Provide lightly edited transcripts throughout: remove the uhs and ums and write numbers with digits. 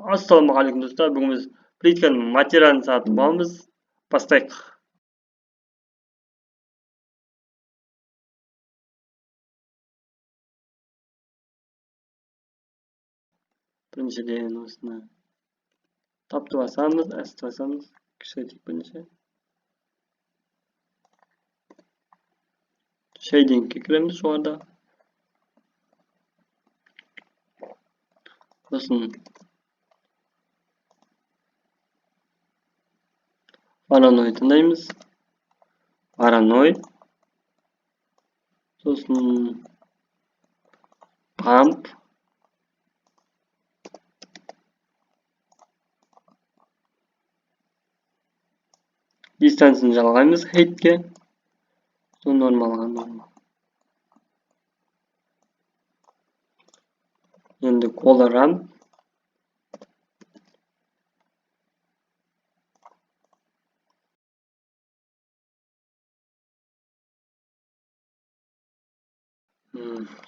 Ассалаумағалейкум, достар! Бүгін біз плитканың материалын сатып аламыз. Бастайық. Біріншіден осыны тапты басамыз, әсті басамыз, кішірейтейік бірінші. Shading'e кіреміз жоғарыда. Сосын Вороной таңдаймыз. Вороной. Сосын Bump. Дистанцияны жалғаймыз height'ке. Сосын нормалға нормал. Енді color ramp.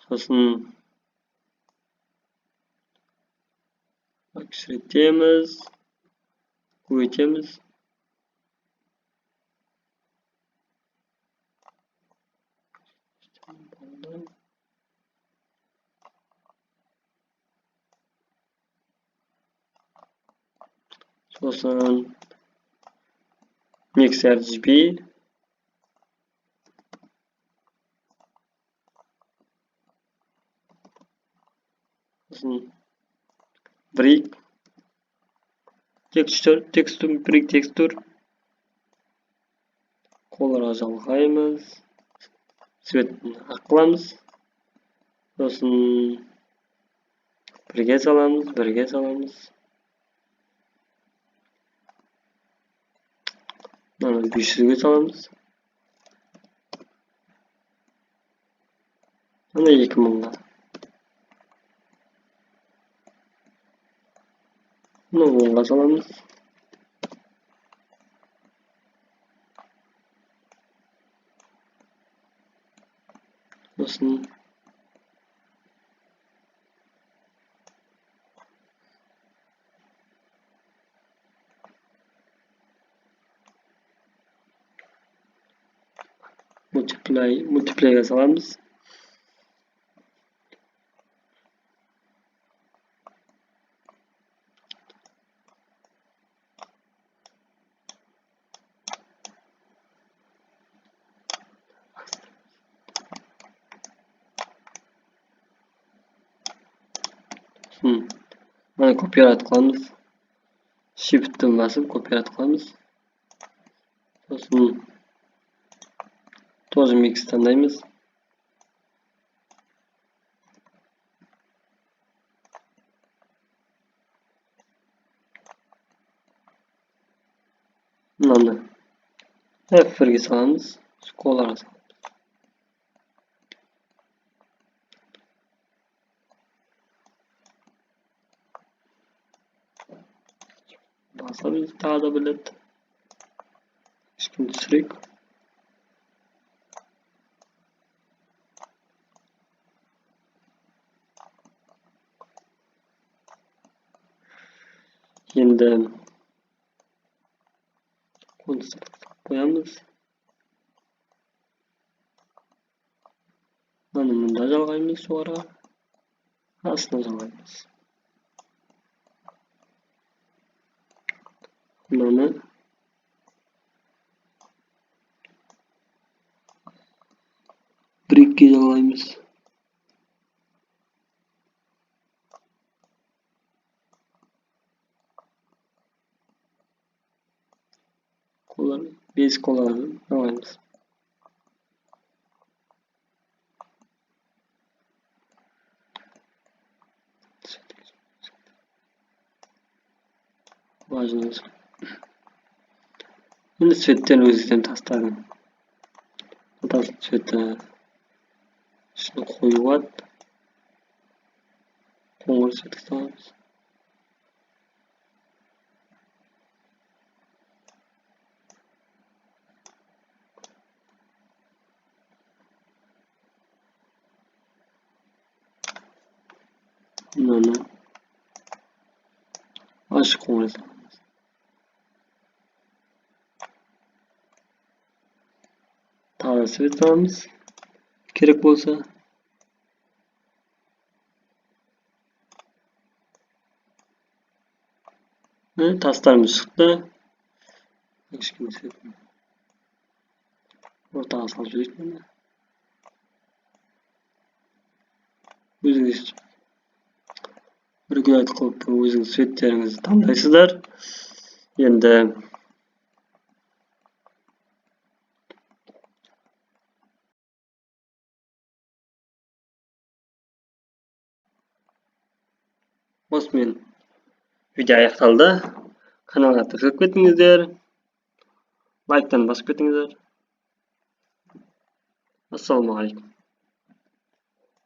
Сосын кішірейтеміз, көбейтеміз. Сосын Mix RGB. Сосын Brick Texture, Texture, Brick Texture. Color'a жалғаймыз. Цветін ақ қыламыз. Сосын бірге саламыз, бірге саламыз. Мынаны 500-ге саламыз. Мына 2000-ға. Мына 10-ға саламыз. Сосын multiply'ga саламыз. Мына копировать қыламыз. Shift'ті басып копировать қыламыз. Сосын тоже микс таңдаймыз. Мынаны F1-ге саламыз, Color'a саламыз. Басамыз тағы да бір рет. Кішкене түсірейік. Енді константқа салып қоямыз. Мынаны мында жалғаймыз жоғарыға, астына жалғаймыз. Мынаны брикке жалғаймыз. Color, base color'ı жалғаймыз. Важно. Енді цветтерін өзгертемін тастардың. Тастың цветі ішіне қоюға қоңыр цветке саламыз. Мынаны Ашық қоңыр саламыз. Тағы да свет саламыз. Керек болса. Міне, тастарымыз шықты. Кішкене светін ортаға салып жіберейік міне. Өзіңіз бір қылып өзіңіз цветтеріңізді таңдайсыздар. Енді осымен видео аяқталды. Каналға тіркеліп кетіңіздер, лайктан басып кетіңіздер. Ассалаумағалейкум.